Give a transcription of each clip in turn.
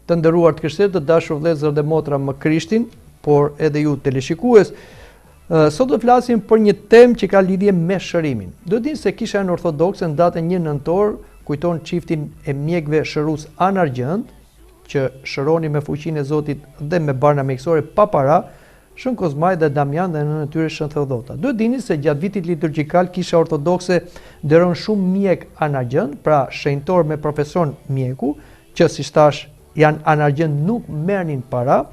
Të nderuar të krishterë, të dashur vëllezër dhe motra më Krishtin, por edhe ju teleshikues, sot do të flasim për një temë që ka lidhje me shërimin. Duhet dini se Kisha jonë Ortodokse në datën 1 nëntor kujton çiftin e mjekëve shërues anargjend, që shëronin me fuqinë e Zotit dhe me barna mjekësore pa para, Shën Kozmai dhe Damian dhe nënën e tyre Shën Theodhota. Duhet dini se gjatë vitit liturgjikal Kisha Ortodokse nderon shumë mjekë anargjend, pra shenjtorë me profesion mjeku, që siç thashë janë anargjend nuk merrnin para,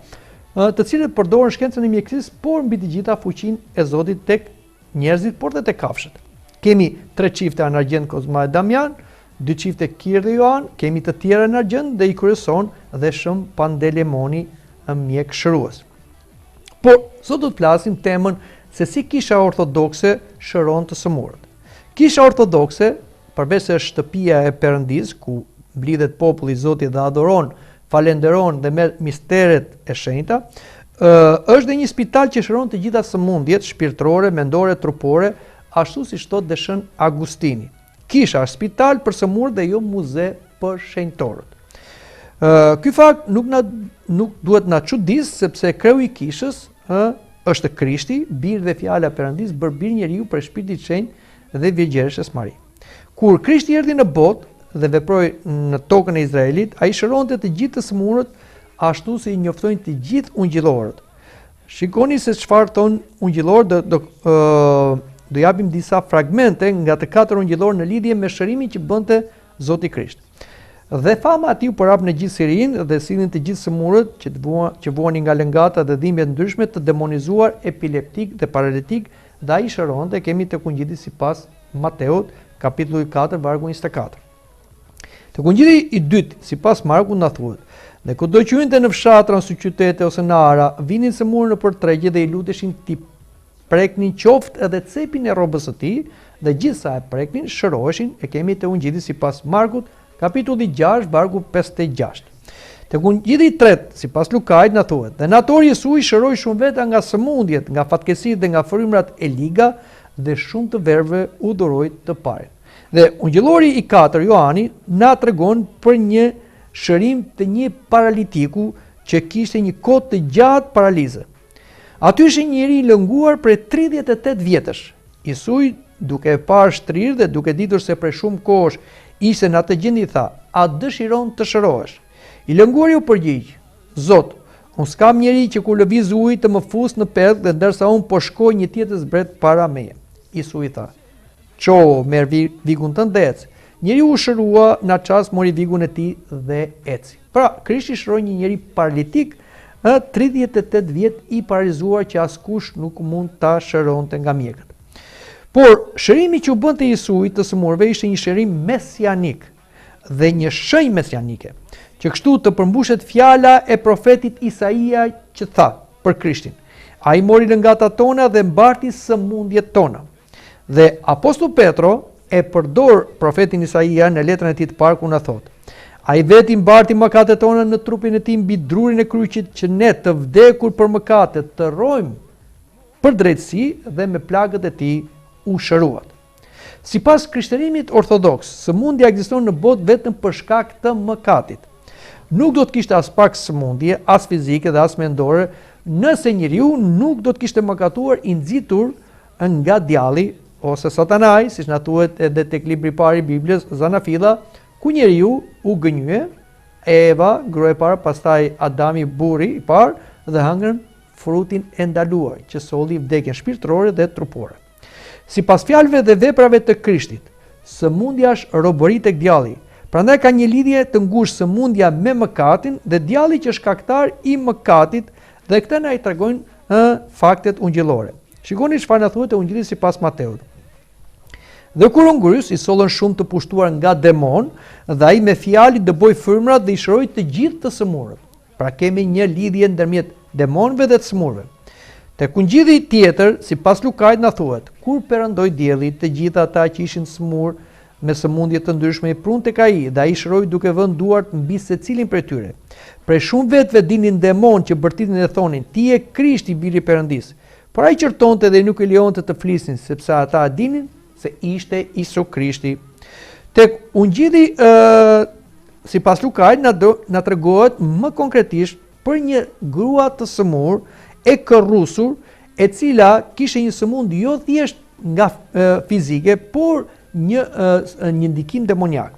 të cilët përdorën shkencën e mjekësisë, por mbi të gjitha fuqinë e Zotit tek njerëzit, por dhe tek kafshët. Kemi tre çifte anargjend Kozma e Damian, dy çifte Kir dhe Joan, kemi të tjerë anargjend dhe i kryeson dhe Shën Pandelemoni mjek shërues. Por, sot do të flasim temën se si kisha ortodokse shëron të sëmurët. Kisha ortodokse, përveç se është shtëpia e Perëndisë, ku mblidhet populli i Zotit dhe adhuron, falenderon dhe merr misteret e shenjta, është dhe një spital që shëron të gjitha sëmundjet shpirtërore, mendore, trupore, ashtu siç thotë dhe Shën Agustini. Kisha është spital për sëmurët dhe jo muze për shenjtorët. Ky fakt nuk na nuk duhet na çudisë sepse kreu i kishës, ë, është Krishti, bir dhe fjala e Perëndisë, bërë bir njeriu prej Shpirtit Shenjt dhe Virgjëreshës Mari. Kur Krishti erdhi në botë dhe veproi në tokën e Izraelit, ai shëronte të gjithë të sëmurët ashtu si i njoftojnë të gjithë ungjillorët. Shikoni se çfarë thonë ungjillorët, do do ë do japim disa fragmente nga të katër ungjillorët në lidhje me shërimin që bënte Zoti Krisht. Dhe fama e tij u përhap në gjithë Sirinë dhe sillnin të gjithë sëmurët që të vua, që vuanin nga lëngata dhe dhimbje të ndryshme, të demonizuar, epileptikë dhe paralitikë, dhe ai i shëronte, kemi tek Ungjilli sipas Mateut, kapitulli 4, vargu 24. Tek Ungjilli i dytë, sipas Markut na thuhet, dhe kudo që hynte në fshatra ose qytete ose në ara, vinin sëmurë nëpër tregje dhe i luteshin t'i preknin qoftë edhe cepin e rrobës së tij, dhe gjithë sa e preknin, shëroheshin, e kemi te Ungjilli sipas Markut, kapitulli 6, vargu 56. Tek Ungjilli i tretë, sipas Lukait na thuhet, dhe në atë orë Jesui shëroi shumë veta nga sëmundjet, nga fatkeqësitë dhe nga frymërat e liga dhe shumë të verbërve u dhuroi të parit. Dhe ungjillori i katërt Joani na tregon për një shërim të një paralitiku që kishte një kohë të gjatë paralizë. Aty ishte një njeri i lënguar prej 38 vjetësh. Jisui, duke e parë shtrirë dhe duke ditur se prej shumë kohësh ishte në atë gjendje, i tha, A dëshiron të shërohesh? I lënguari u përgjigj, Zot, unë s'kam njeri që kur lëviz uji të më fusë në pellg dhe ndërsa unë po shkoj një tjetër zbret para meje. Jisui i tha, Çohu, merr vigun tënd dhe ec. Njeriu u shërua në atë çast mori vigun e tij dhe eci. Pra, Krishti shëroi një njeri paralitik, ë 38 vjet i paralizuar që askush nuk mund ta shëronte nga mjekët. Por, shërimi që u bënte Jisui të sëmurëve ishte një shërim mesianik dhe një shenjë mesianike, që kështu të përmbushet fjala e profetit Isaia që tha për Krishtin. Ai mori lëngatat tona dhe mbarti sëmundjet tona. Dhe apostull Petro e përdor profetin Isaia në letrën e tij të parë ku na thotë: Ai vetë i mbarti mëkatet tona në trupin e tij mbi drurin e kryqit që ne të vdekur për mëkate të rrojmë për drejtësi dhe me plagët e tij u shëruat. Sipas krishterimit ortodoks, sëmundja ekziston në botë vetëm për shkak të mëkatit. Nuk do të kishte aspak sëmundje, as fizike dhe as mendore, nëse njeriu nuk do të kishte mëkatuar i nxitur nga djalli ose satanai, siç na thuhet edhe tek libri i parë i Biblës, Zanafilla, ku njeriu u gënjye, Eva, gruaja e parë, pastaj Adami, burri i parë, dhe hëngrën frutin e ndaluar, që solli vdekjen shpirtërore dhe trupore. Sipas fjalëve dhe veprave të Krishtit, sëmundja është robëri tek djalli. Prandaj ka një lidhje të ngushtë sëmundja me mëkatin dhe djalli që është shkaktar i mëkatit dhe këtë na i tregojnë ë faktet ungjillore. Shikoni çfarë na thuhet te Ungjilli sipas Mateut. Dhe kur u ngrys, i sollën shumë të pushtuar nga demonë, dhe ai me fjalë i dëboi frymërat dhe i shëroi të gjithë të sëmurët. Pra kemi një lidhje ndërmjet demonëve dhe të sëmurëve. Tek Ungjilli tjetër, sipas Lukait na thuhet, kur perëndoi dielli, të gjithë ata që ishin të sëmurë me sëmundje të ndryshme i prunë tek ai dhe ai i shëroi duke vënë duart mbi secilin prej tyre. Prej shumë vetëve dilnin demonë që bërtitnin dhe thonin, Ti je Krishti, Biri i Perëndisë. Por ai qortonte dhe nuk i lejonte të flisnin, sepse ata e dinin se ishte Isu Krishti. Tek Ungjilli ë. sipas Lukait na do na tregohet më konkretisht për një grua të sëmurë e kërrusur, e cila kishte një sëmundje jo thjesht nga e, fizike, por një e, një ndikim demoniak.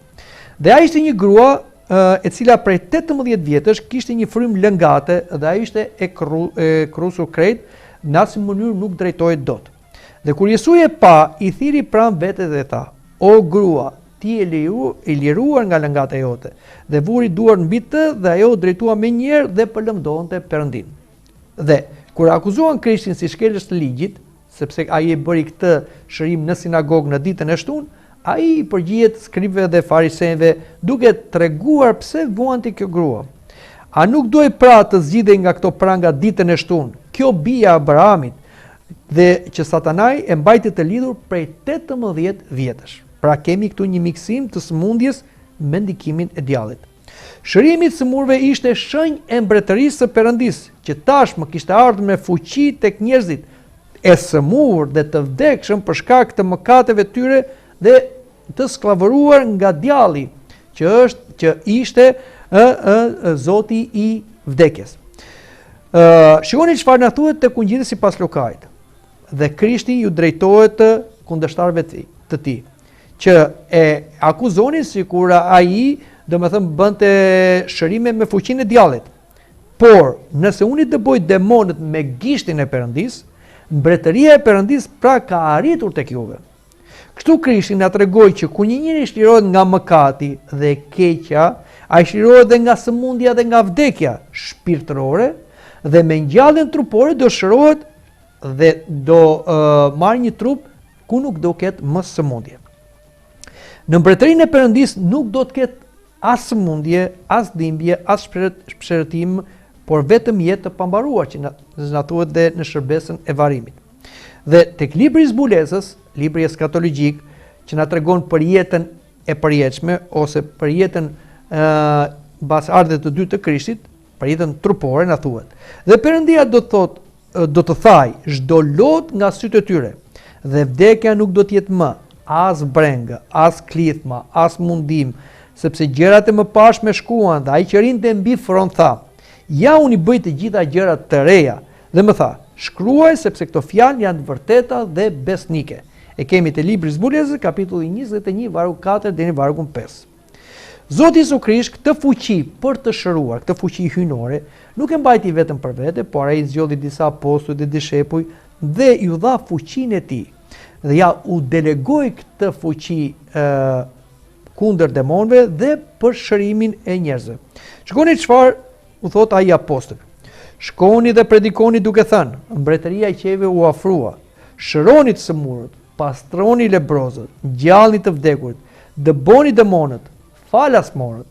Dhe ajo ishte një grua e cila prej 18 vjetësh kishte një frymë lëngate dhe ajo ishte e, kërru, e kërrusur krejt, në asnjë mënyrë nuk drejtohej dot. Dhe kur Jesui e pa, i thirri pranë vetes dhe tha, O grua, ti je liru, i liruar nga lëngata jote. Dhe vuri duart mbi të dhe ajo u drejtua menjëherë dhe po lëvdonte Perëndinë. Dhe kur e akuzuan Krishtin si shkelës të ligjit, sepse ai e bëri këtë shërim në sinagogë në ditën e shtunë, ai i përgjigjet skribëve dhe farisenjve duke treguar pse vuante kjo grua. A nuk duhej pra të zgjidhej nga këto pranga ditën e shtunë, kjo bija e Abrahamit, dhe që Satanai e mbajti të lidhur prej 18 vjetësh. Pra kemi këtu një miksim të sëmundjes me ndikimin e djallit. Shërimi i të sëmurëve ishte shenjë e mbretërisë së Perëndisë, që tashmë kishte ardhur me fuqi tek njerëzit e sëmurë dhe të vdekshëm për shkak të mëkateve të tyre dhe të skllavëruar nga djalli, që është që ishte ë ë zoti i vdekjes. Ë shikoni çfarë na thuhet tek Ungjilli sipas Lukait. Dhe Krishti ju drejtohet kundërshtarëve të tij, që e akuzonin sikur ai, domethënë bënte shërime me fuqinë e djallit. Por, nëse unë i dëboj demonët me gishtin e Perëndisë, mbretëria e Perëndisë pra ka arritur tek juve. Kështu Krishti na tregoi që kur një njeri çlirohet nga mëkati dhe e keqja, ai çlirohet dhe nga sëmundja dhe nga vdekja shpirtërore dhe me ngjalljen trupore do shërohet dhe do uh, marrë një trup ku nuk do ketë më sëmundje. Në mbretërinë e Perëndisë nuk do të ketë as sëmundje, as dhimbje, as psherëtimë, por vetëm jetë të pambaruar që na, na thuhet dhe në shërbesën e varrimit. Dhe tek libri i zbulesës, libri eskatologjik që na tregon për jetën e përjetshme ose për jetën ë mbas ardhjes të dytë të Krishtit, për jetën trupore na thuhet. Dhe Perëndia do të thotë do të thajë çdo lot nga sytë e tyre dhe vdekja nuk do të jetë më, as brengë, as klithma, as mundim, sepse gjërat e mëparshme shkuan dhe ai që rrinte mbi fron tha, ja unë i bëj të gjitha gjërat të reja. Dhe më tha, shkruaj sepse këto fjalë janë të vërteta dhe besnike. E kemi te libri i Zbulesës, kapitulli 21, vargu 4 deri në vargun 5. Zoti Jezu Krisht këtë fuqi për të shëruar, këtë fuqi hyjnore, nuk e mbajti vetëm për vete, por ai zgjodhi disa apostuj dhe dishepuj dhe iu dha fuqinë e tij. Dhe ja u delegoi këtë fuqi ë kundër demonëve dhe për shërimin e njerëzve. Shikoni çfarë U thotë ai apostujve, Shkoni dhe predikoni duke thënë, Mbretëria e qiejve u afrua. Shëroni të sëmurët, pastroni lebrozët, ngjallni të vdekurit, dëboni demonët, falas morët,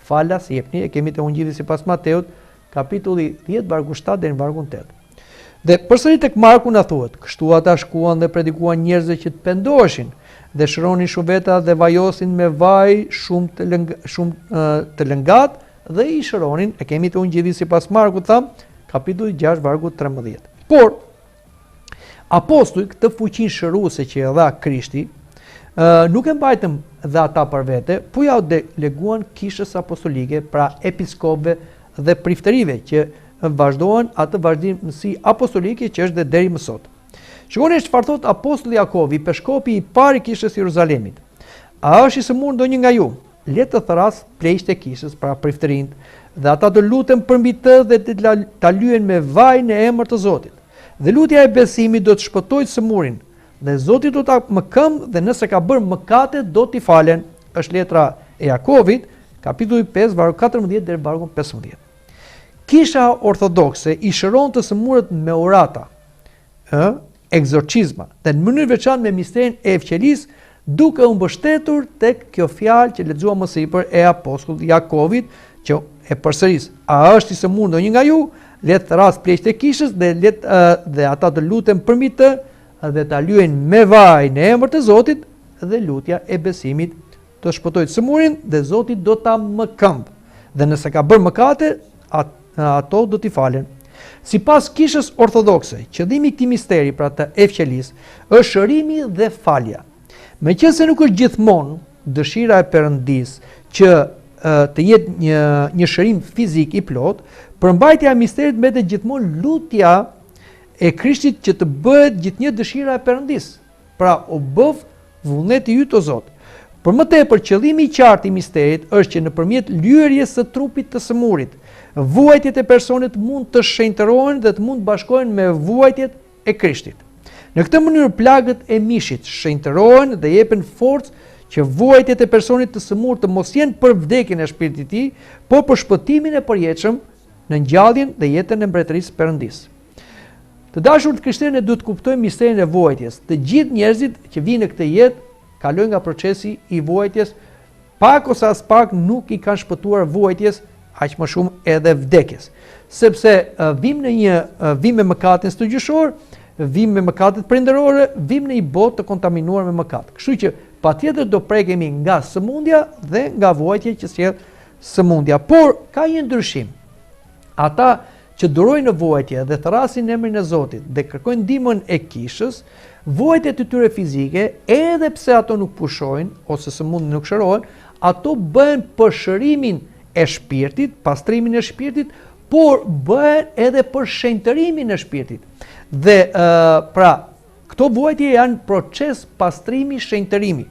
falas jepni, e kemi te Ungjilli sipas Mateut, kapitulli 10, vargu 7 deri në vargun 8. Dhe përsëri tek Marku na thuhet, kështu ata shkuan dhe predikuan njerëzve që të pendoheshin dhe shëronin shumë veta dhe vajosnin me vaj shumë të lëng, shumë të lëngatë dhe i shëronin, e kemi te Ungjilli sipas Markut thamë, kapitulli 6 vargu 13. Por apostujt këtë fuqinë shëruese që e dha Krishti, nuk e mbajtën dhe ata për vete, po ja deleguan kishës apostolike, pra episkopëve dhe priftërive që vazhduan atë vazhdimësi apostolike që është dhe deri më sot. Shikoni çfarë thotë apostulli Jakovi, peshkopi i parë i kishës së Jeruzalemit. A është i sëmurë ndonjë nga ju? Le të thërrasë pleqtë e kishës, pra priftërinjtë, dhe ata të luten përmbi të dhe të ta lyejnë me vaj në emër të Zotit. Dhe lutja e besimit do të shpëtojë të sëmurin, dhe Zoti do ta mëkëmbë dhe nëse ka bërë mëkate do t'i falen. Është letra e Jakovit, kapitulli 5, vargu 14 deri vargu 15. Kisha ortodokse i shëron të sëmurët me urata, ë, ekzorcizma, dhe në mënyrë veçantë me misterin e Evqelisë, duke u mbështetur tek kjo fjalë që lexuam më sipër e apostullit Jakovit, që e përsëris, a është i sëmurë ndonjë nga ju, le të thërrasë pleqtë e kishës dhe le të, dhe ata të luten përmbi të dhe ta lyejnë me vaj në emër të Zotit dhe lutja e besimit të shpëtojë të sëmurin dhe Zoti do ta mëkëmbë. Dhe nëse ka bërë mëkate, ato do t'i falen. Sipas Kishës Ortodokse, qëllimi i këtij misteri, pra të Evqelisë, është shërimi dhe falja. Meqenëse nuk është gjithmonë dëshira e Perëndisë që të jetë një një shërim fizik i plotë, përmbajtja e misterit mbetet gjithmonë lutja e Krishtit që të bëhet gjithnjë dëshira e Perëndisë. Pra, u bëftë vullneti yt o Zot. Për më tepër, qëllimi i qartë i misterit është që nëpërmjet lyerjes së trupit të sëmurit, vuajtjet e personit mund të shenjtërohen dhe të mund të bashkohen me vuajtjet e Krishtit. Në këtë mënyrë plagët e mishit shenjtërohen dhe jepen forcë që vuajtjet e personit të sëmurë të mos jenë për vdekjen e shpirtit të tij, por për shpëtimin e përjetshëm në ngjalljen dhe jetën e mbretërisë së Perëndisë. Të dashur të krishterë, ne duhet të kuptojmë misterin e vuajtjes. Të gjithë njerëzit që vijnë në këtë jetë kalojnë nga procesi i vuajtjes, pak ose aspak nuk i kanë shpëtuar vuajtjes, aq më shumë edhe vdekjes. Sepse vijmë në një vijmë me mëkatin stërgjyshor, vijmë me mëkatet prindërore, vijmë në një botë të kontaminuar me mëkat. Kështu që patjetër do prekemi nga sëmundja dhe nga vuajtja që sjell sëmundja. Por ka një ndryshim. Ata që durojnë në vuajtje dhe thërrasin emrin e Zotit dhe kërkojnë ndihmën e kishës, vuajtjet e tyre fizike, edhe pse ato nuk pushojnë ose sëmundjet nuk shërohen, ato bëhen për shërimin e shpirtit, pastrimin e shpirtit, por bëhen edhe për shenjtërimin e shpirtit. Dhe pra, këto vuajtje janë proces pastrimi, shenjtërimi.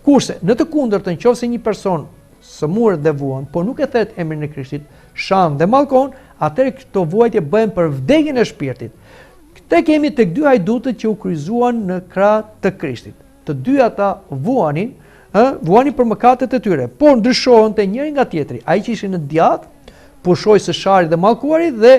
Kurse, në të kundërtën, qoftë se një person sëmuret dhe vuan, por nuk e thërret emrin e Krishtit, shan dhe mallkon, atëherë këto vuajtje bëhen për vdekjen e shpirtit. Këtë kemi tek dy hajdutët që u kryqëzuan në krah të Krishtit. Të dy ata vuanin, ë, vuanin për mëkatet e tyre, por ndryshonte njëri nga tjetri. Ai që ishte në djathtë, pushoi së shari dhe mallkuari dhe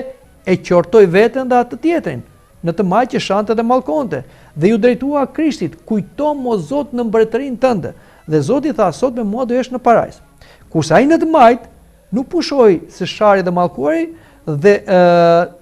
e qortoi veten dhe atë tjetrin. Në të majtë që shante dhe mallkonte, dhe iu drejtua Krishtit, Kujtomë o Zot në mbretërinë tënde. Dhe Zoti tha, Sot me mua do jesh në parajsë. Kurse ai në të majtë nuk pushoi së shari dhe mallkuari dhe e,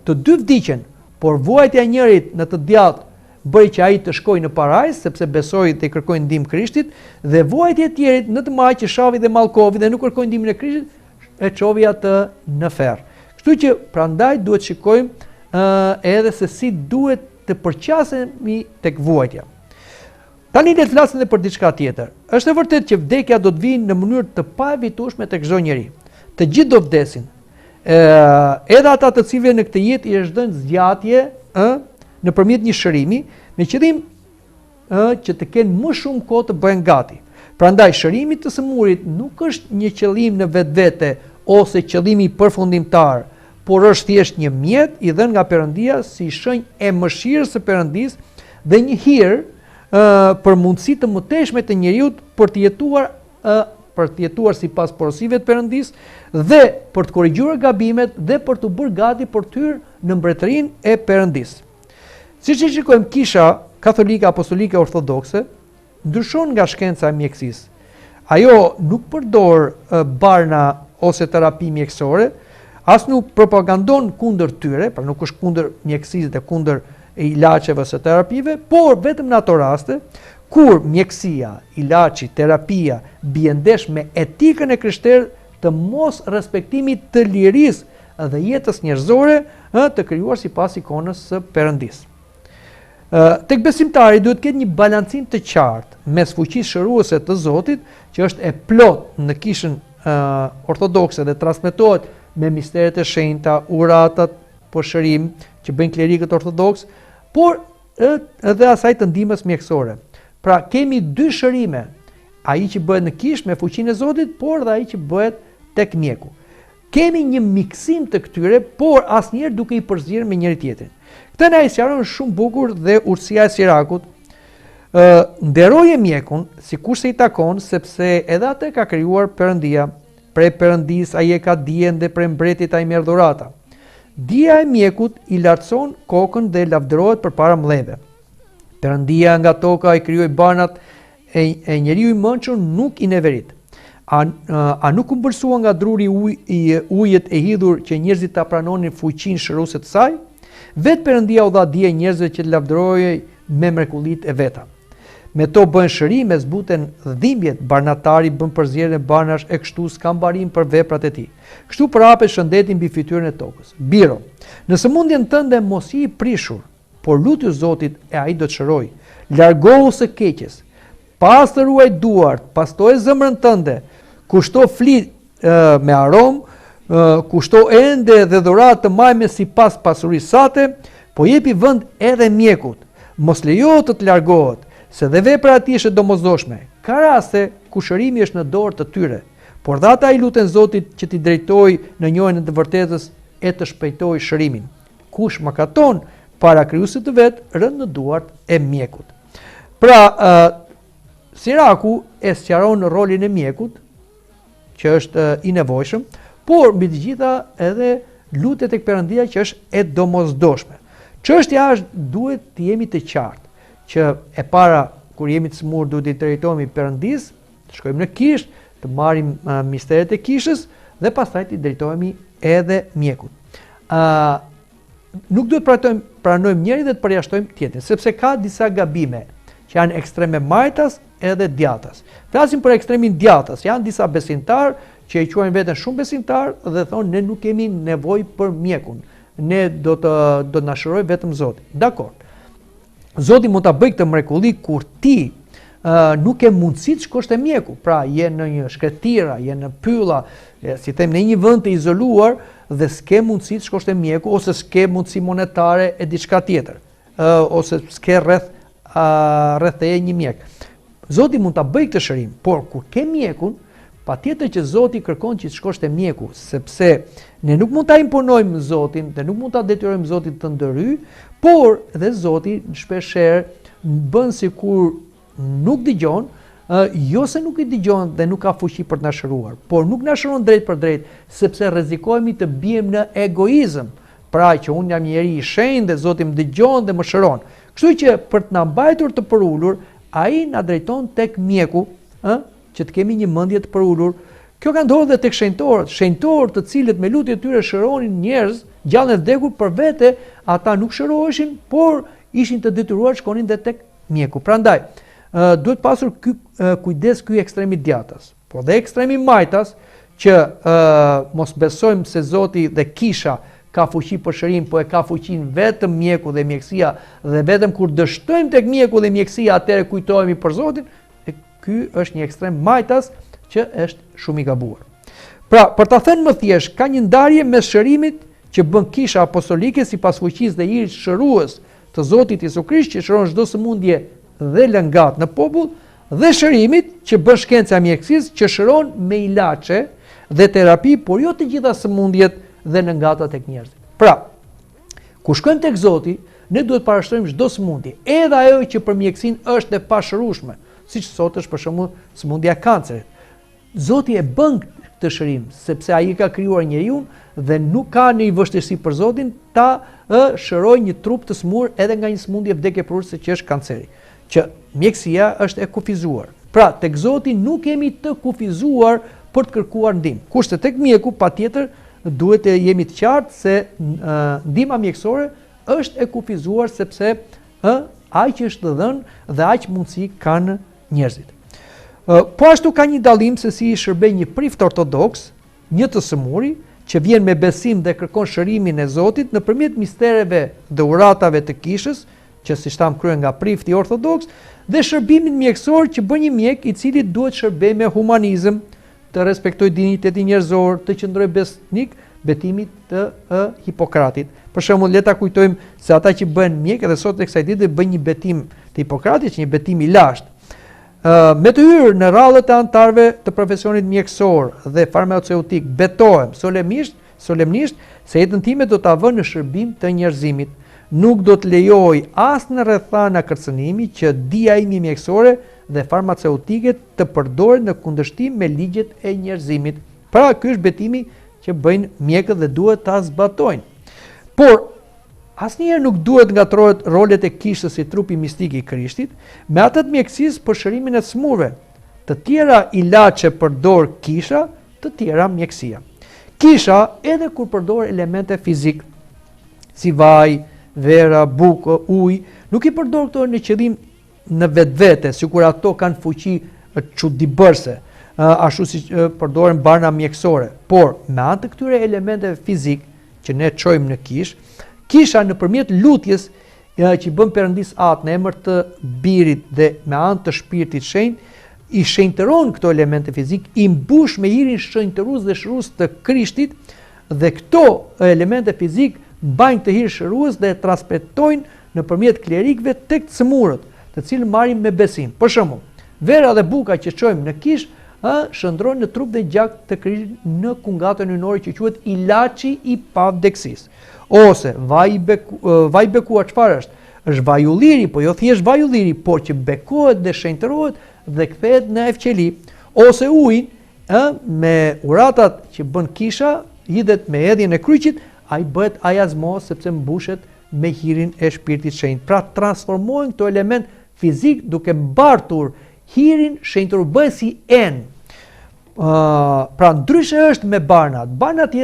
të dy vdiqën, por vuajtja e njërit në të djathtë bëri që ai të shkojë në parajsë, sepse besoi dhe i kërkoi ndihmë Krishtit, dhe vuajtja e tjetrit në të majtë që shau dhe mallkoi dhe nuk kërkoi ndihmën e Krishtit, e çoi atë në ferr. Kështu që prandaj duhet shikojmë ë edhe se si duhet të përqasemi tek vuajtja. Tani le të flasim edhe për diçka tjetër. Është e vërtetë që vdekja do të vijë në mënyrë të paevitueshme tek çdo njeri. Të gjithë do vdesin. Ë edhe ata të cilëve në këtë jetë i është dhënë zgjatje, ë nëpërmjet një shërimi, me qëllim ë që të kenë më shumë kohë të bëhen gati. Prandaj shërimi i të sëmurit nuk është një qëllim në vetvete ose qëllimi përfundimtar, por është thjesht një mjet i dhënë nga Perëndia si shenjë e mëshirës së Perëndisë dhe një hir ë për mundësi të mëtejshme të njeriut për të jetuar ë për të jetuar sipas porosive të Perëndisë dhe për të korrigjuar gabimet dhe për t'u bërë gati për të hyrë në mbretërinë e Perëndisë. Siç e shikojmë, Kisha Katolike Apostolike Ortodokse ndryshon nga shkenca e mjekësisë. Ajo nuk përdor barna ose terapi mjekësore, as nuk propagandon kundër tyre, pra nuk është kundër mjekësisë dhe kundër ilaçeve ose terapive, por vetëm në ato raste kur mjekësia, ilaçi, terapia bie ndesh me etikën e krishterë të mos respektimit të lirisë dhe jetës njerëzore, ë, të krijuar sipas ikonës së Perëndisë. Ë, tek besimtari duhet të ketë një balancim të qartë mes fuqisë shëruese të Zotit, që është e plotë në kishën ë, ortodokse dhe transmetohet me misteret e shenjta, uratat për shërim që bëjnë klerikët ortodoksë, por edhe asaj të ndihmës mjekësore. Pra kemi dy shërime, ai që bëhet në kishë me fuqinë e Zotit, por dhe ai që bëhet tek mjeku. Kemi një miksim të këtyre, por asnjëherë duke i përzier me njëri-tjetrin. Këtë na e sqaron shumë bukur dhe urtësia e Sirakut. Ë nderoje mjekun sikurse i takon, sepse edhe atë e ka krijuar Perëndia. Prej Perëndisë ai e ka dijen dhe prej mbretit ai merr dhurata. Dija e mjekut i lartëson kokën dhe lavdërohet përpara mëdhenjve. Perëndia nga toka i krijoi barnat e, e njeriu i mençur nuk i neverit. A, a nuk u ëmbëlsua nga druri uj, i, ujët e hidhur që njerëzit ta pranonin fuqinë shëruese të saj? Vetë Perëndia u dha dije njerëzve që të lavdërohej me mrekullitë e veta. Me to bëhen shërime, zbuten dhimbjet, barnatari bën përzierje barnash e kështu s'ka mbarim për veprat e tij. Kështu përhapet shëndeti mbi fytyrën e tokës. Biro, në sëmundjen tënde mos ji i prishur, por lutju Zotit e ai do të shërojë. Largohu së keqes. Pastër ruaj duart, pastroje zemrën tënde. Kushto fli. me aromë, kushto ende dhe dhuratë të majme sipas pasurisë sate, po jepi vend edhe mjekut. Mos lejo të të largohet, se dhe vepra e tij është e domosdoshme. Ka raste ku shërimi është në dorë të tyre, por dhe ata i luten Zotit që t'i drejtojë në njohjen e të vërtetës e të shpejtojë shërimin. Kush mëkaton para krijuesit të vet, rëndë në duart e mjekut. Pra, Siraku e sqaron rolin e mjekut, që është i nevojshëm, por mbi të gjitha edhe lutja tek Perëndia që është e domosdoshme. Çështja është duhet të jemi të qartë që e para kur jemi të sëmurë duhet t'i drejtohemi Perëndisë, të shkojmë në kishë, të marrim misteret e kishës dhe pastaj t'i drejtohemi edhe mjekut. Ë nuk duhet pranojmë pranojmë njërin dhe të përjashtojmë tjetrin, sepse ka disa gabime që janë ekstreme majtas edhe djathtas. Flasim për ekstremin djathtas, janë disa besimtarë që e quajnë veten shumë besimtarë dhe thonë ne nuk kemi nevojë për mjekun. Ne do të do të na shërojë vetëm Zoti. Dakord. Zoti mund ta bëjë këtë mrekulli kur ti uh, nuk ke mundësi të shkosh te mjeku. Pra je në një shkretëtirë, je në pylla, si them në një vend të izoluar dhe s'ke mundësi të shkosh te mjeku ose s'ke mundësi monetare e diçka tjetër. ose s'ke rreth rreth teje një mjek. Zoti mund ta bëjë këtë shërim, por kur ke mjekun, patjetër që Zoti kërkon që të shkosh te mjeku, sepse ne nuk mund ta imponojmë Zotin dhe nuk mund ta detyrojmë Zotin të ndërhyjë, por dhe Zoti shpeshherë bën sikur nuk dëgjon, jo se nuk i dëgjon dhe nuk ka fuqi për të na shëruar, por nuk na shëron drejtpërdrejt, sepse rrezikohemi të biem në egoizëm, pra që unë jam njeri i shenjtë dhe Zoti më dëgjon dhe më shëron. Kështu që për të na mbajtur të përulur, ai na drejton tek mjeku, ë, që të kemi një mendje të përulur. Kjo ka ndodhur dhe tek shenjtorët, shenjtorë të cilët me lutjet e tyre shëronin njerëz, gjallë e vdekur për vete, ata nuk shëroheshin, por ishin të detyruar të shkonin dhe tek mjeku. Prandaj, duhet pasur ky kujdes ky ekstremi djathtas, po dhe ekstremi majtas që ë mos besojmë se Zoti dhe kisha ka fuqi për shërim, po e ka fuqinë vetëm mjeku dhe mjekësia dhe vetëm kur dështojmë tek mjeku dhe mjekësia atëherë kujtohemi për Zotin, e ky është një ekstrem majtas që është shumë i gabuar. Pra, për ta thënë më thjesht, ka një ndarje mes shërimit që bën kisha apostolike sipas fuqisë dhe hirit shërues të Zotit Jezu Krisht që shëron çdo sëmundje dhe lëngatë në popull dhe shërimit që bën shkenca e mjekësisë që shëron me ilaçe dhe terapi, por jo të gjitha sëmundjet dhe lëngatat tek njerëzit. Pra, kur shkojmë tek Zoti, ne duhet parashtrojmë çdo sëmundje, edhe ajo që për mjekësinë është e pashërueshme, siç sot është për shembull sëmundja e kancerit. Zoti e bën këtë shërim, sepse ai e ka krijuar njeriun dhe nuk ka ndonjë vështirësi për Zotin ta ë shërojë një trup të sëmurë edhe nga një sëmundje vdekjeprurëse që është kanceri, që mjekësia është e kufizuar. Pra, tek Zoti nuk jemi të kufizuar për të kërkuar ndihmë. Kurse tek mjeku patjetër duhet të jemi të qartë se ndihma mjekësore është e kufizuar sepse ë aq është dhënë dhe aq mundësi kanë njerëzit. Po ashtu ka një dallim se si i shërben një prift ortodoks, një të sëmuri, që vjen me besim dhe kërkon shërimin e Zotit nëpërmjet mistereve dhe uratave të kishës, që siç thamë kryhen nga prifti ortodoks, dhe shërbimin mjekësor që bën një mjek i cili duhet shërbejë me humanizëm, të respektojë dinjitetin njerëzor, të qëndrojë besnik betimit të ë, Hipokratit. Për shembull, le ta kujtojmë se ata që bëhen mjek edhe sot e kësaj dite bëjnë një betim të Hipokratit, që një betim i lashtë. Ë, me të hyrë në radhët e anëtarëve të profesionit mjekësor dhe farmaceutik, betohem solemnisht, solemnisht se jetën time do ta vë në shërbim të njerëzimit. Nuk do të lejoj as në rrethana kërcënimi që dija ime mjekësore dhe farmaceutike të përdoret në kundërshtim me ligjet e njerëzimit. Pra, ky është betimi që bëjnë mjekët dhe duhet ta zbatojnë. Por, asnjëherë nuk duhet ngatërrohet rolet e kishës si trupi mistik i Krishtit me atë të mjekësisë për shërimin e të sëmurëve. Të tjera ilaçe përdor kisha, të tjera mjekësia. Kisha edhe kur përdor elemente fizikë, si vaj, vera, bukë, ujë, nuk i përdor këto në qëllim në vetvete, sikur ato kanë fuqi çudibërëse, ashtu siç përdoren barna mjekësore. Por, me anë të këtyre elementeve fizikë që ne çojmë në kishë, kisha nëpërmjet lutjes që i bën Perëndisë Atë në emër të Birit dhe me anë të Shpirtit Shenjt, i shenjtëron këto elemente fizike, i mbush me hirin shenjtërues dhe shërues të Krishtit dhe këto elemente fizike mbajnë këtë hir shërues dhe e transmetojnë nëpërmjet klerikëve tek të sëmurët, të cilët marrin me besim. Për shembull, vera dhe buka që çojmë në kishë, ë, shndërrohen në trup dhe gjak të Krishtit në kungatën hyjnore që quhet ilaçi i pavdekësisë. Ose vaji i beku, vaj i bekuar çfarë është? Është vaj ulliri, po jo thjesht vaj ulliri, por që bekohet dhe shenjtërohet dhe kthehet në efqeli. Ose ujin, ë, me uratat që bën kisha, hidhet me hedhjen e kryqit, ai bëhet ajazmo sepse mbushet me hirin e Shpirtit Shenjt. Pra transformohen këto elemente fizike duke mbartur hirin shenjtërues, bëhen si enë. Ë, pra ndryshe është me barnat. Barnat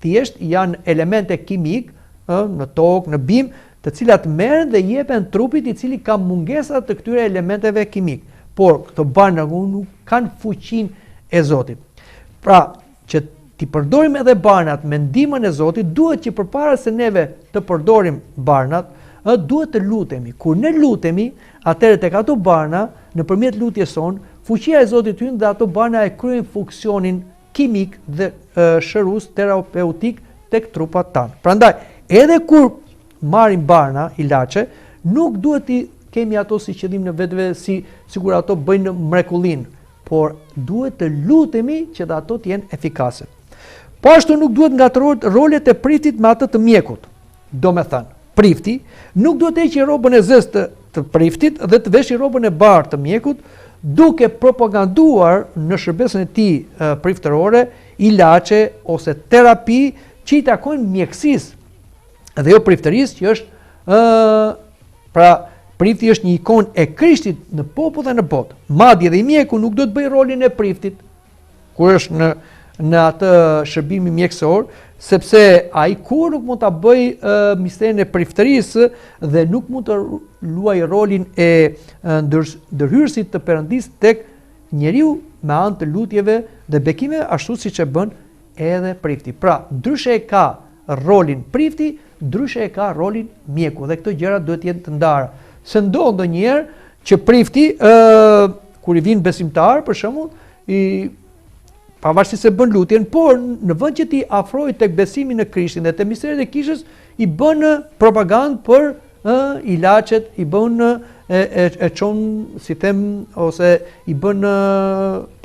thjesht janë elemente kimike, ë, në tokë, në bimë, të cilat merren dhe jepen trupit i cili ka mungesa të këtyre elementeve kimike. Por këto barna nuk kanë fuqinë e Zotit. Pra, që t'i përdorim edhe barnat me ndihmën e Zotit, duhet që përpara se neve të përdorim barnat, ë duhet të lutemi. Kur ne lutemi, atëherë tek ato barna, nëpërmjet lutjes sonë, fuqia e Zotit hyn dhe ato barna e kryejnë funksionin kimik dhe shërues terapeutik tek trupat tanë. Prandaj, edhe kur marrim barna, ilaçe, nuk duhet t'i kemi ato si qëllim në vetvete, si sikur ato bëjnë mrekullinë, por duhet të lutemi që dhe ato të jenë efikase. Po ashtu nuk duhet ngatërrohet rolet e priftit me atë të mjekut. Domethënë, prifti nuk duhet të heqë rrobën e zezë të, të priftit dhe të veshë rrobën e bardhë të mjekut, duke propaganduar në shërbesën e tij priftërore ilaçe ose terapi që i takojnë mjekësisë dhe jo priftërisë që është ë pra prifti është një ikonë e Krishtit në popull dhe në botë. Madje dhe mjeku nuk duhet të bëjë rolin e priftit. kur është në në atë shërbimi mjekësor, sepse ai kurrë nuk mund ta bëjë misterin e priftërisë dhe nuk mund të luajë rolin e ndërhyrësit të Perëndisë tek njeriu me anë të lutjeve dhe bekimeve ashtu siç e bën edhe prifti. Pra, ndryshe e ka rolin prifti, ndryshe e ka rolin mjeku dhe këto gjëra duhet të jenë të ndara. Se ndodh ndonjëherë që prifti ë kur i vijnë besimtarë për shembull, i pavarësisht se bën lutjen, por në vend që t'i afrojë tek besimi në Krishtin dhe te misteret e kishës, i bën propagandë për ë ilaçet, i bën e e e çon, si them, ose i bën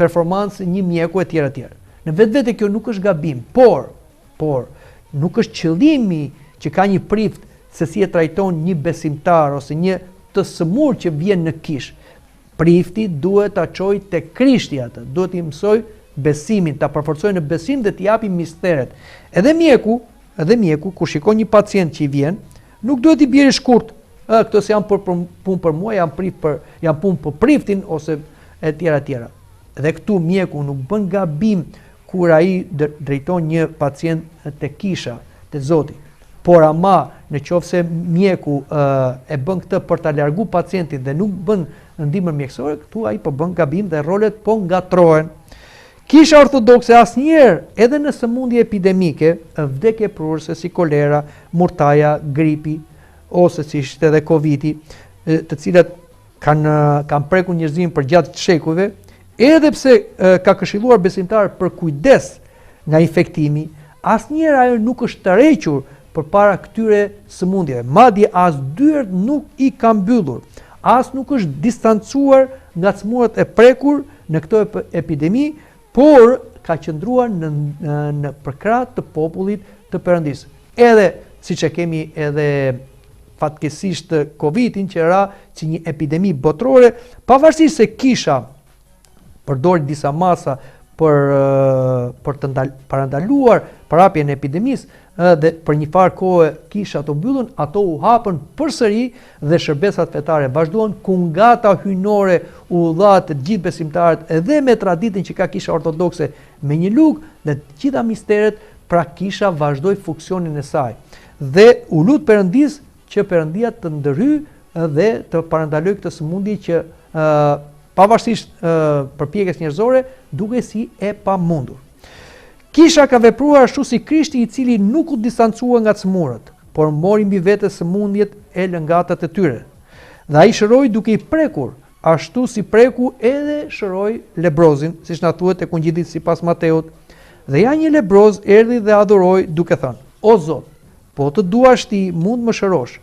performancë një mjeku etj etj. Në vetvete kjo nuk është gabim, por por nuk është qëllimi që ka një prift se si e trajton një besimtar ose një të sëmurë që vjen në kishë. Prifti duhet ta çojë te Krishti atë, duhet t'i mësojë besimin, ta përforcojë në besim dhe t'i japi misteret. Edhe mjeku, edhe mjeku kur shikon një pacient që i vjen, nuk duhet t'i bjerë shkurt, ë këto s'janë për, për punë për mua, janë prift për janë punë për priftin ose e tjera e tjera. Dhe këtu mjeku nuk bën gabim kur ai drejton një pacient te kisha, te Zoti. Por ama, në qoftë se mjeku e bën këtë për ta largu pacientin dhe nuk bën ndihmën mjekësore, këtu ai po bën gabim dhe rolet po ngatërrohen. Kisha ortodokse asnjëherë, edhe në sëmundje epidemike, vdekjeprurëse si kolera, murtaja, gripi ose si ishte edhe Covidi, të cilat kanë kanë prekur njerëzimin përgjatë shekujve, edhe pse ka këshilluar besimtarët për kujdes nga infektimi, asnjëherë ajo nuk është tërhequr përpara këtyre sëmundjeve. Madje as dyert nuk i ka mbyllur, as nuk është distancuar nga të sëmurët e prekur në këto epidemi, por ka qëndruar në në përkrah të popullit të Perëndisë. Edhe siç e kemi edhe fatkeqësisht Covidin që ra si një epidemi botërore, pavarësisht se kisha përdori disa masa për për të ndal, parandaluar përhapjen e epidemisë dhe për një farë kohe kishat u mbyllën, ato u hapën përsëri dhe shërbesat fetare vazhduan, kungata hyjnore u dha të gjithë besimtarët edhe me traditën që ka kisha ortodokse me një lugë dhe të gjitha misteret, pra kisha vazhdoi funksionin e saj. Dhe u lut Perëndisë që Perëndia të ndërhyjë dhe të parandalojë këtë sëmundje që pavarësisht përpjekjes njerëzore, dukej si e pamundur. Kisha ka vepruar ashtu si Krishti i cili nuk u distancua nga të sëmurët, por mori mbi vete sëmundjet e lëngatat e tyre. Dhe ai shëroi duke i prekur. Ashtu si preku edhe shëroi lebrozin, siç na thuhet tek Ungjilli sipas Mateut. Dhe ja një lebroz erdhi dhe adhuroi duke thënë, O Zot, po të duash ti, mund më shërosh.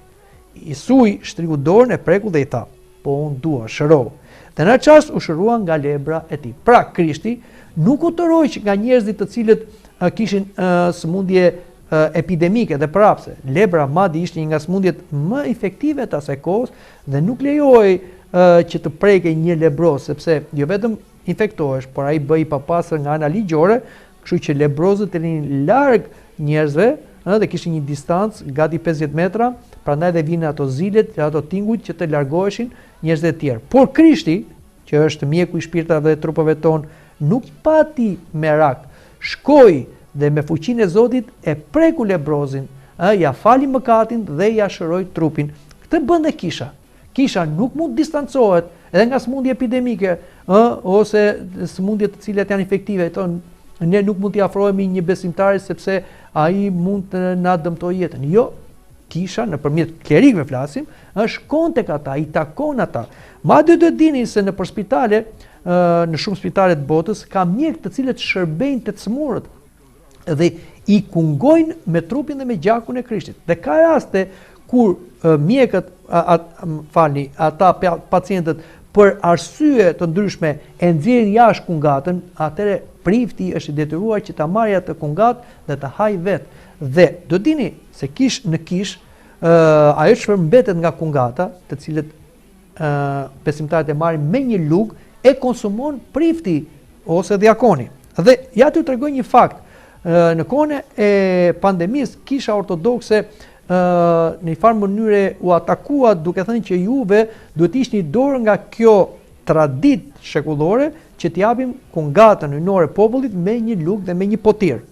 Jisui shtriu dorën e preku dhe i tha, Po unë dua, shërohu. Dhe në atë çast u shërua nga lebra e tij. Pra, Krishti nuk u tërhoq nga njerëzit të cilët kishin sëmundje epidemike dhe prapse. Lebra madje ishte një nga sëmundjet më infektive të asaj kohës dhe nuk lejohej që të prekej një lebroz, sepse jo vetëm infektohesh, por ai bëhej i papastër nga ana ligjore, kështu që lebrozët rrinin larg njerëzve, ëh, dhe kishin një distancë gati 50 metra, prandaj dhe vinin ato zilet dhe ato tingujt që të largoheshin njerëzit e tjerë. Por Krishti, që është mjeku i shpirtrave dhe trupave tonë, nuk pati merak, shkoi dhe me fuqinë e Zotit e preku lebrozin, ë, ia fali mëkatin dhe ia shëroi trupin. Këtë bën dhe kisha. Kisha nuk mund të distancohet edhe nga sëmundje epidemike, ë, ose sëmundje të cilat janë infektive. Thonë, ne nuk mund t'i afrohemi një besimtari sepse ai mund të na dëmtojë jetën. Jo, kisha nëpërmjet klerikëve flasim, ë shkon tek ata, i takon ata. Madje duhet dini se nëpër spitale, në shumë spitale të botës ka mjekë të cilët shërbejnë të sëmurët dhe i kungojnë me trupin dhe me gjakun e Krishtit. Dhe ka raste kur mjekët, a, a, falni, ata pacientët për arsye të ndryshme e nxjerrin jashtë kungatën, atëherë prifti është i detyruar që ta marrë atë kungatë dhe ta hajë vetë. Dhe do dini se kish në kishë, ajo çfarë mbetet nga kungata, të cilët besimtarët e marrin me një lugë, e konsumon prifti ose dhjakoni. Dhe ja t'ju tregoj një fakt. Në kohën e pandemisë, kisha ortodokse në një farë mënyre u atakua duke thënë që juve duhet të hiqni dorë nga kjo traditë shekullore që t'i japim kungatën hyjnore popullit me një lugë dhe me një potir.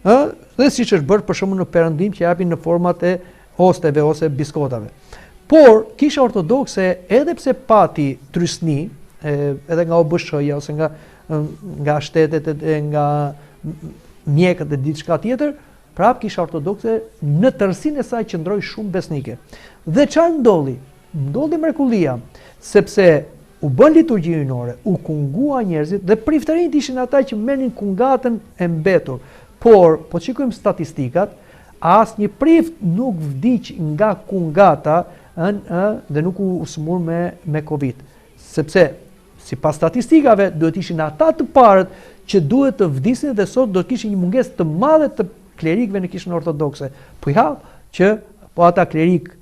Ë, dhe siç është bërë për shembull në Perëndim që japin në format e hosteve ose biskotave. Por kisha ortodokse edhe pse pati trysni, edhe nga OBSH-ja ose nga nga shtetet e nga mjekët e diçka tjetër, prapë kisha ortodokse në tërësinë e saj qëndroi shumë besnike. Dhe çfarë ndodhi? Ndodhi mrekullia, sepse u bën liturgji hyjnore, u kungua njerëzit dhe priftërinjtë ishin ata që merrnin kungatën e mbetur. Por, po të shikojmë statistikat, asnjë prift nuk vdiq nga kungata ën ë dhe nuk u sëmur me me Covid. Sepse sipas statistikave duhet ishin ata të parët që duhet të vdisnin dhe sot do të kishin një mungesë të madhe të klerikëve në kishën ortodokse. Po ja që po ata klerikë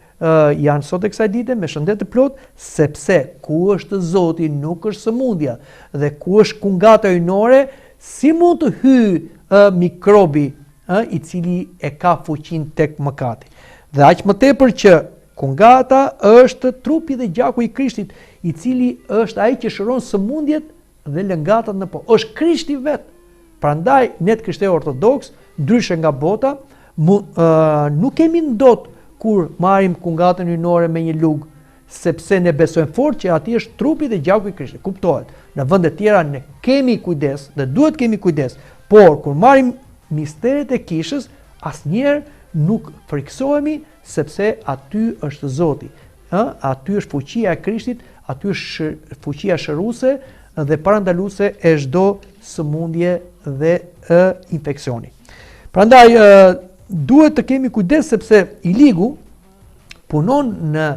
janë sot e kësaj dite me shëndet të plotë, sepse ku është Zoti nuk është sëmundja dhe ku është kungata hyjnore, si mund të hyjë mikrobi ë i cili e ka fuqinë tek mëkati. Dhe aq më tepër që kungata është trupi dhe gjaku i Krishtit, i cili është ai që shëron sëmundjet dhe lëngatat në po. Është Krishti vetë. Prandaj ne të krishterë ortodoksë, ndryshe nga bota, mu, uh, nuk kemi ndot kur marrim kungatën hyjnore me një lugë, sepse ne besojmë fort që aty është trupi dhe gjaku i Krishtit. Kuptohet. Në vende të tjera ne kemi kujdes dhe duhet kemi kujdes, por kur marrim misteret e kishës, asnjëherë nuk frikësohemi sepse aty është Zoti. Ë, aty është fuqia e Krishtit, aty është fuqia shëruese dhe parandaluese e çdo sëmundje dhe ë infeksioni. Prandaj ë duhet të kemi kujdes sepse i ligu punon në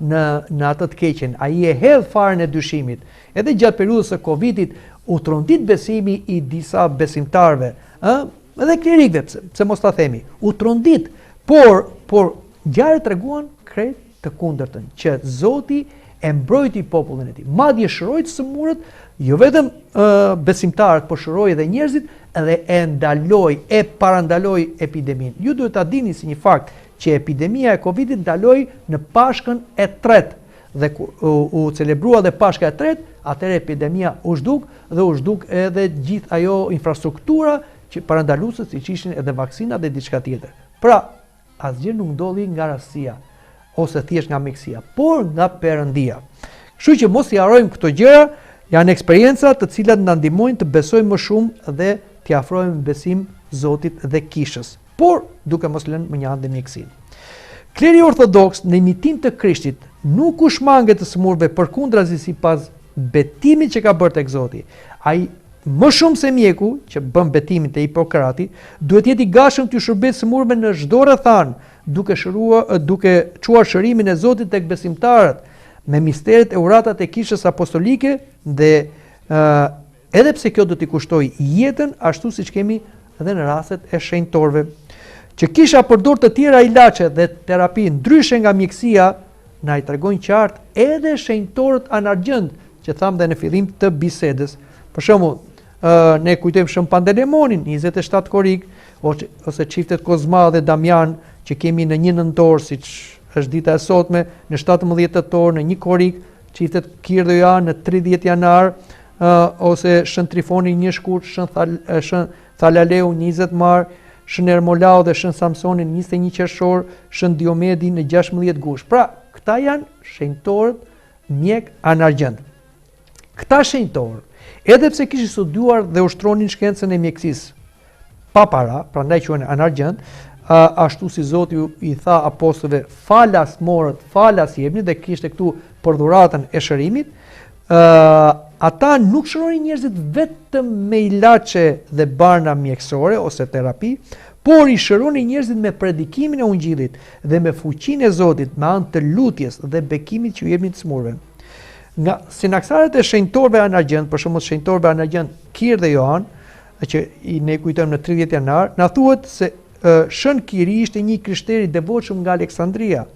në në atë të keqen, ai e hedh farën e dyshimit. Edhe gjatë periudhës së Covidit u trondit besimi i disa besimtarëve, ë, edhe klerikëve, pse, pse mos ta themi, u trondit, por por Ngjarjet treguan krejt të kundërtën, që Zoti e mbrojti popullin e tij. Madje shëroi të sëmurët, jo vetëm ë besimtarët, por shëroi edhe njerëzit dhe e ndaloi, e parandaloi epideminë. Ju duhet ta dini si një fakt që epidemia e Covidit ndaloi në Pashkën e tretë dhe kur u, u celebrua dhe Pashka e tretë, atëherë epidemia u zhduk dhe u zhduk edhe gjithë ajo infrastruktura që parandaluese siç ishin edhe vaksinat dhe diçka tjetër. Pra, Asgjë nuk ndodhi nga rastësia ose thjesht nga mjekësia, por nga Perëndia. Kështu që mos i harrojmë këto gjëra, janë eksperienca të cilat na ndihmojnë të besojmë më shumë dhe t'i afrohemi me besim Zotit dhe kishës, por duke mos lënë mënjanë dhe mjekësinë. Kleri ortodoks në imitim të Krishtit. nuk u shmanget të sëmurëve përkundrazi sipas betimit që ka bërë tek Zoti. Ai më shumë se mjeku që bën betimin te Hipokrati, duhet të jetë i gatshëm t'u shërbejë të sëmurëve në çdo rrethanë, duke shëruar duke çuar shërimin e Zotit tek besimtarët me misteret e uratat e Kishës Apostolike dhe ë edhe pse kjo do t'i kushtojë jetën ashtu siç kemi edhe në rastet e shenjtorëve. Që kisha përdor të tjera ilaçe dhe terapi ndryshe nga mjekësia, na i tregojnë qartë edhe shenjtorët anargjendë që thamë dhe në fillim të bisedës. Për shembull, ne kujtojmë Shën Pandelemonin, 27 korrik, ose, ose çiftet Kozma dhe Damian që kemi në 1 nëntor, siç është dita e sotme, në 17 tetor, në 1 korrik, çiftet Kir dhe Joan në 30 janar, ose Shën Trifoni 1 shkurt, Shën, Thal, Shën Thalaleu 20 mars, Shën Ermolau dhe Shën Samsoni në 21 qershor, Shën Diomedi në 16 gusht. Pra, këta janë shenjtorët mjekë anargjendë. Këta shenjtorë, edhe pse kishin studiuar dhe ushtronin shkencën e mjekësisë pa para, prandaj quhen anargjendë, ashtu si Zoti i tha apostujve, falas morët, falas jepni dhe kishte këtu për dhuratën e shërimit, ata nuk shëronin njerëzit vetëm me ilaçe dhe barna mjekësore ose terapi, por i shëronin njerëzit me predikimin e ungjillit dhe me fuqinë e Zotit me anë të lutjes dhe bekimit që u jepnin të sëmurëve. Nga sinaksaret e shenjtorëve anargjendë, për shembull shenjtorëve anargjendë Kir dhe Joan, që i ne kujtojmë në 30 janar, na thuhet se Shën Kiri ishte një i krishterë i devotshëm nga Aleksandria,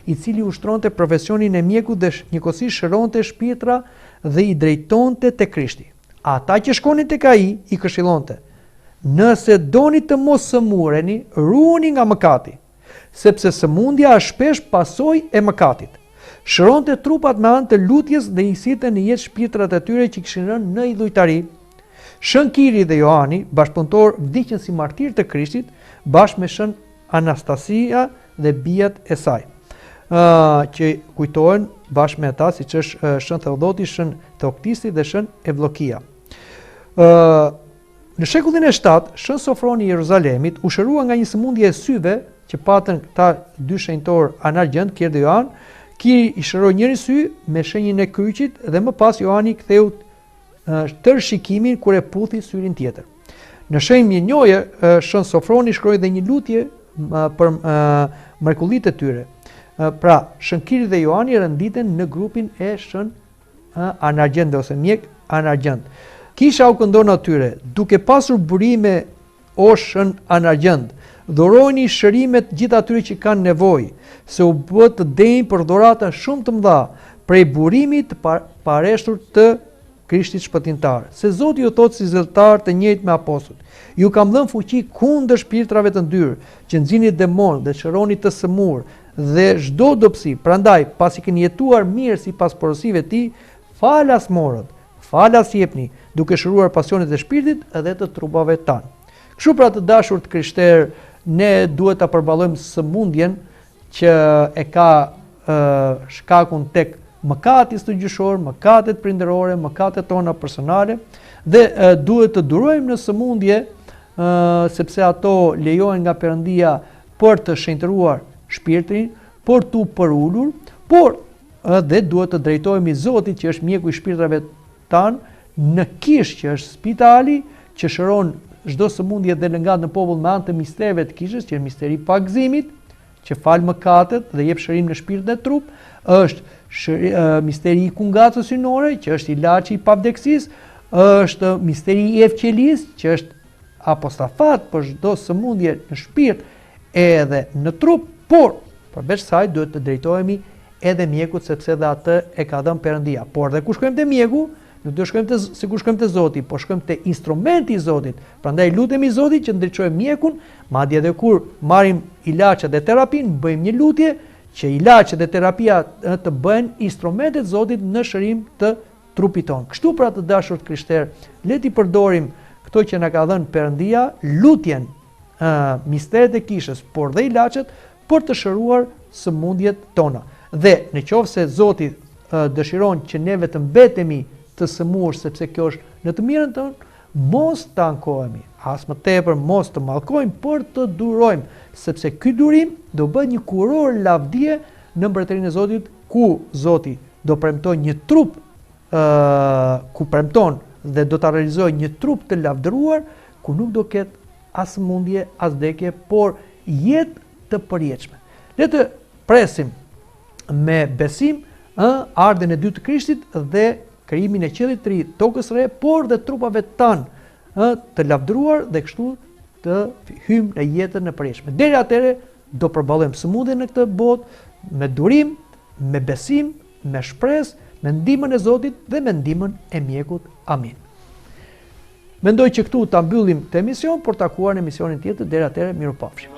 i cili ushtronte profesionin e mjekut dhe njëkohësisht shëronte shpirtra dhe i drejtonte te Krishti. Ata që shkonin tek ai i këshillonte: Nëse doni të mos sëmureni, ruhuni nga mëkati, sepse sëmundja është shpesh pasojë e mëkatit. Shëronte trupat me anë të lutjes dhe i sillte në jetë shpirtrat e tyre që kishin rënë në idhujtari. Shën Kiri dhe Joani, bashkëpunëtorë, vdiqën si martirë të Krishtit, bashkë me Shën Anastasia dhe bijat e saj, që kujtohen bashkë me ata, siç është Shën Theodhoti, Shën Theoktisti dhe Shën Evlokia. Në shekullin e 7, Shën Sofroni i Jeruzalemit u shërua nga një sëmundje e syve që patën këta dy shenjtorë anargjendë, Kir dhe Joan. Kiri i shëroi njërin sy me shenjën e kryqit dhe më pas Joani ktheu tërë shikimin kur e puthi syrin tjetër. Në shenjë mirënjohje, Shën Sofroni shkroi dhe një lutje për mrekullitë e tyre. Pra, Shën Kiri dhe Joani renditen në grupin e Shën anargjendëve ose mjekë anargjendë. Kisha u këndon atyre, duke pasur burime o shën anargjendë, dhurojini shërimet gjithë atyre që kanë nevojë, se u bëtë të denjë për dhurata shumë të mëdha, prej burimit të pareshtur të Krishtit shpëtimtar. Se Zoti ju thotë si zelltarë të njëjtë me apostujt, ju kam dhënë fuqi kundër shpirtrave të ndyrë, që nxirrni demonë dhe shëroni të sëmurë dhe çdo dobësi. Prandaj, pasi keni jetuar mirë sipas porosive të tij, falas morët, falas jepni, duke shëruar pasionet e shpirtit dhe të trupave tanë. Kështu pra të dashur të krishterë, ne duhet ta përballojmë sëmundjen që e ka shkakun tek mëkati stërgjyshor, mëkatet prindërore, mëkatet tona personale dhe duhet të durojmë në sëmundje sepse ato lejohen nga Perëndia për të shenjtëruar shpirtin, për t'u përulur, por dhe duhet të drejtohemi Zotit që është mjeku i shpirtrave tanë në kishë që është spitali që shëron çdo sëmundje dhe lëngatë në popull me anë të mistereve të kishës, që është misteri i pagëzimit, që fal mëkatet dhe jep shërim në shpirt dhe trup, është shëri, misteri i kungatës hyjnore, që është ilaçi i pavdekësisë, është misteri i evqelisë, që është apostafat për çdo sëmundje në shpirt edhe në trup, por përveç saj duhet të drejtohemi edhe mjekut sepse dhe atë e ka dhënë Perëndia. Por dhe kur shkojmë te mjeku, nuk do shkojmë te sikur shkojmë te Zoti, por shkojmë te instrumenti i Zotit. Prandaj lutemi Zotit që të ndriçojë mjekun, madje edhe kur marrim ilaçet dhe terapinë, bëjmë një lutje që ilaçet dhe terapia të bëhen instrumente të Zotit në shërim të trupit tonë. Kështu pra të dashur të krishterë, le t'i përdorim këto që na ka dhënë Perëndia, lutjen, ë misteret e kishës, por dhe ilaçet për të shëruar sëmundjet tona. Dhe në qoftë se Zoti dëshiron që neve të mbetemi të sëmurë sepse kjo është në të mirën tonë, mos të ankohemi, as më tepër mos të mallkojmë, por të durojmë, sepse ky durim do bëhet një kurorë lavdie në mbretërinë e Zotit. ku Zoti do premtojë një trup ë ku premton dhe do ta realizojë një trup të lavdëruar ku nuk do ketë as sëmundje, as vdekje, por jetë të përjetshme. Le të presim me besim ë ardhjen e dytë të Krishtit dhe krijimin e qiellit të ri, tokës së re, por dhe trupave tanë ë të lavdëruar dhe kështu të hyjmë në jetën e përjetshme. Deri atëherë do përballojmë sëmundjen në këtë botë me durim, me besim, me shpresë, me ndihmën e Zotit dhe me ndihmën e mjekut. Amin. Mendoj që këtu ta mbyllim këtë emision, por takuar në emisionin tjetër, deri atëherë mirupafshim.